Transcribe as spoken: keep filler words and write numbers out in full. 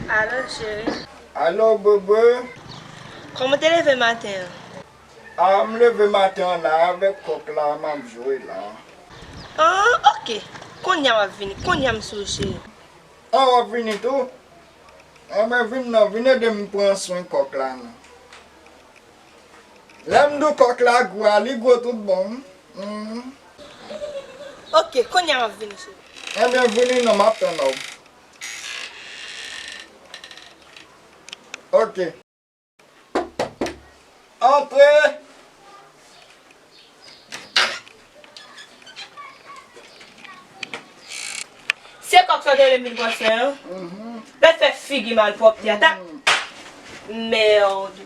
Alo, cheri. Alo, bebe. Kòman w te leve maten an? A, m leve maten an la avèk kòk la, m ap jwe la. Ah, ok. Kounye a m ap vini. Kounye a m sou ou, cheri. Ah, w ap vini tou? Enben, vin non, vin ede m pran swen kòk la non. Lè m di w kòk la gwo a, li gwo tout bon. Mhm. Ok, kounye a m ap vini, cheri. Enben, vini non, m ap tann ou. Ok. Antre! Se kòk sa w te vle m vin pran swen an? Mhm. Mèt fè figi malpwòpte a, ta. Mhm. Mèd.